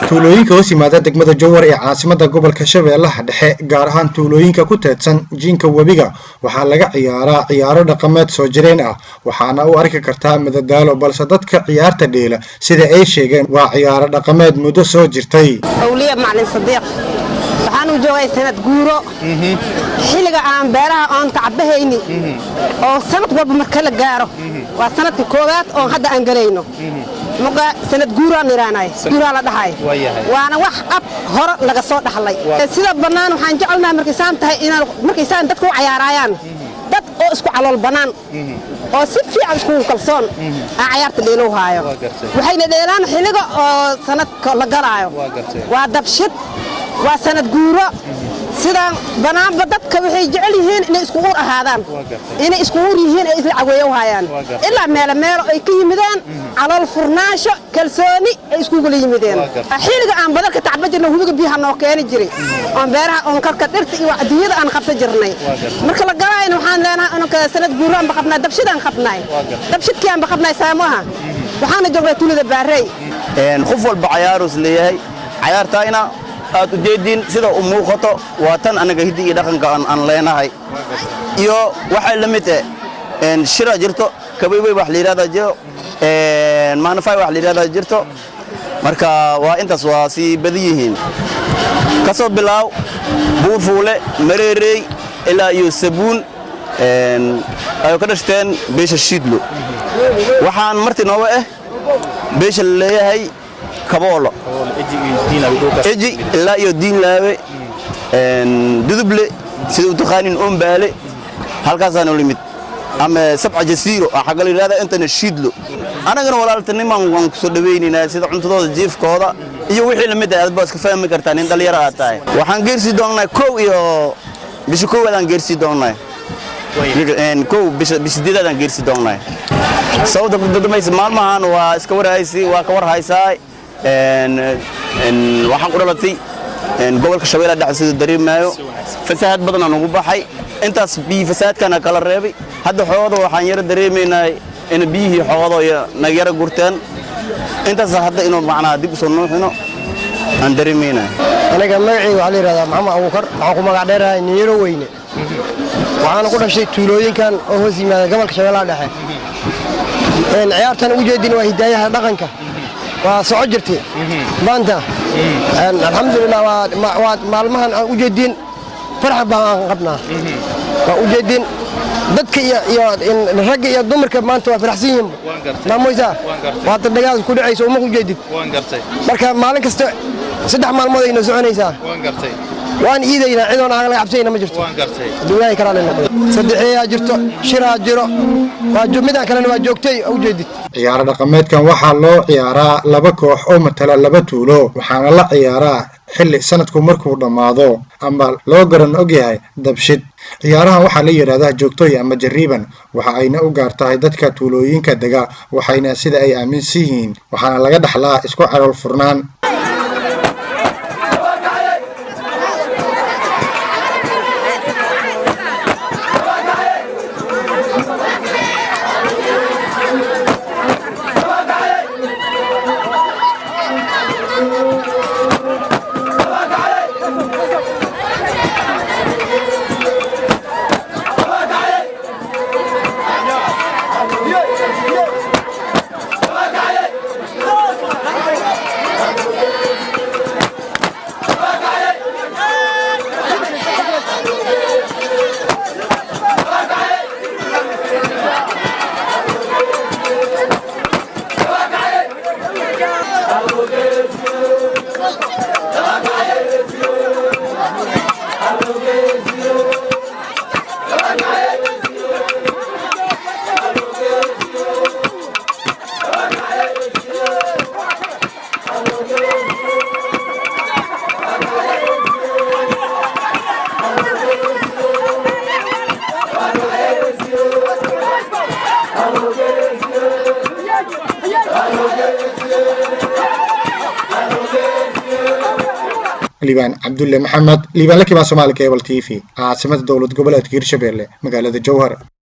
Tuulooyinka hoos yimaada degmada Jowhar ee caasimada gobolka Shabeellaha Dhexe, gaar ahaan tuulooyinka ku teedsan jiinka webiga, waxaa laga ciyaaraa ciyaaro dhaqameed soo jireen ah, waxaana u arki kartaa madadaalo, balse dadka ciyaarta dheela sida ay sheegeen waa ciyaaro dhaqameed muddo soo jirtay. Awliya Macalin Sadiiq, waxaan u joogay sanad guuro, xilliga aan beeraha oon tacbahayni oo sanad walba marka la gaaro. Waa sanadka koowaad oon hadda aan galayno muga sanad guuraan iraanay, guuraa la dhahay, waana wax ab hore laga soo dhaxlay. Sida bannaan waxaan jecelnahay markaysaan tahay inaan markaysaan dadku u cayaaraayaan, dad oo isku calool bannaan oo si fiican iskugu kalsoon aan cayaarta dheelow haayo. Waxayna dheelaan xilliga oo sanadka la galaayo, waa dabshid, waa sanad guuro. Sidaan bannaanba dadka waxay jecel yihiin inay isku uur ahaadaan, inay isku uur yihiin, ay isla caweeyo haayaan ilaa meelo meelo ay ka yimideen, calool furnaansho, kalsooni ay iskugula yimideen. Xilliga aan badarka tacba jirnay, hubiga biyaha noo keeni jiray oon beeraha oon karka dhirta iyo adduunyada aan qabsan jirnay. Marka la galaayna waxaan leenahay unka sanad guuro aanba qabnaa, dabshidaan qabnay, dabshidkii aanba qabnay saamoha. Waxaana joognaa tuulada Baarey. Qof walba cayaarus leeyahay. Cayaartaayna aad ujeediin sida u muuqato waa tan annaga hiddi iyo dhaqanka aan leenahay iyo waxay la mid eh. Shira jirto, kabaywey wax la yidhahdaa jiro, maanafay wax la yidhahdaa jirto. Marka waa intaas, waa sii badan yihiin. Ka soo bilaaw Buurfuule, Mareerey ilaa iyo Sabuun ay ka dhashteen beesha Shiidlo. Waxaan marti nooga ah beesha la leeyahay Kaboolo, Eji ilaa iyo Diinlaawe, Duduble, sida u taqaanin Ombaale, halkaasaanu limid ama Sabca Jasiiro xagga la yidhahda, intana Shiidlo. Annagana walaaltanimaan waan ku soo dhawaynaynaa, sida cuntadooda, jiifkooda iyo wixii lamid ah. Aad baa iska fahmi kartaa, nin dhalinyaro aad tahay. Waxaan geersii doonnaa kow iyo bisha koowaadaan geersii doonnaa, kow bisha sideedaadaan geersii doonnaa. Sababta ku dadamaysa maalmahan waa iska warhaysi, waa ka war haysaa. Waxaan ku dhalatay gobolka Shabeellaha Dhexe, sida dareemaayo fasahaad badanaa nugu baxay. Intaas biyi fasahaadkana kala reebay. Hadda xoogada waxaan yara dareemaynaa in biyihii xoogado iyo naga yara gurteen. Intaas hadda inuu macnaha dib usoo nuuxino aan dareemaynaa. Aniga magacayga waxaa la yidhahdaa Maxamed Abuukar, waxaan ku magac dheerahay Niiro Weyne. Waxaana ku dhashay tuulooyinkan oo hoos yimaada gobolka Shabeellaha Dhexe. Ciyaartan ugu jeedin waa hidaayaha dhaqanka, waa soco jirtay. Maanta alxamdulilah waa maalmahan aan u jeedin, farxad baan aan qabnaa. Waa u jeedin dadka iyo ragga iyo dumarka maanta waa faraxsan yihiin. Maamoysaa waa dagaal ku dhacayso uma u jeedid. Marka maalin kasta 3 maalmood ayna soconaysaa, waan iidaynaa, cidoon aan laga cabsayna ma jirto hadduu Ilaahay karaale noqdo. Saddexeeyaa jirto, shiraa jiro, midaan kalena waa joogtay u jeedid. Ciyaaro dhaqameedkan waxaa loo ciyaaraa laba koox oo matala laba tuulo, waxaana la ciyaaraa xilli sanadku markuu dhammaado ama loo garan ogyahay dabshid. Ciyaarahan waxaa la yidhahdaa joogtooy ama jariiban, waxa ayna u gaar tahay dadka tuulooyinka dega, waxayna sida ay aaminsan yihiin waxaana laga dhaxlaa isku calool furnaan. Liibaan Cabdulle Maxamed, Liibaan Lakibaa, Somaali Cable TV, caasimada dowlad goboleedka Hirshabelle, magaalada Jowhar.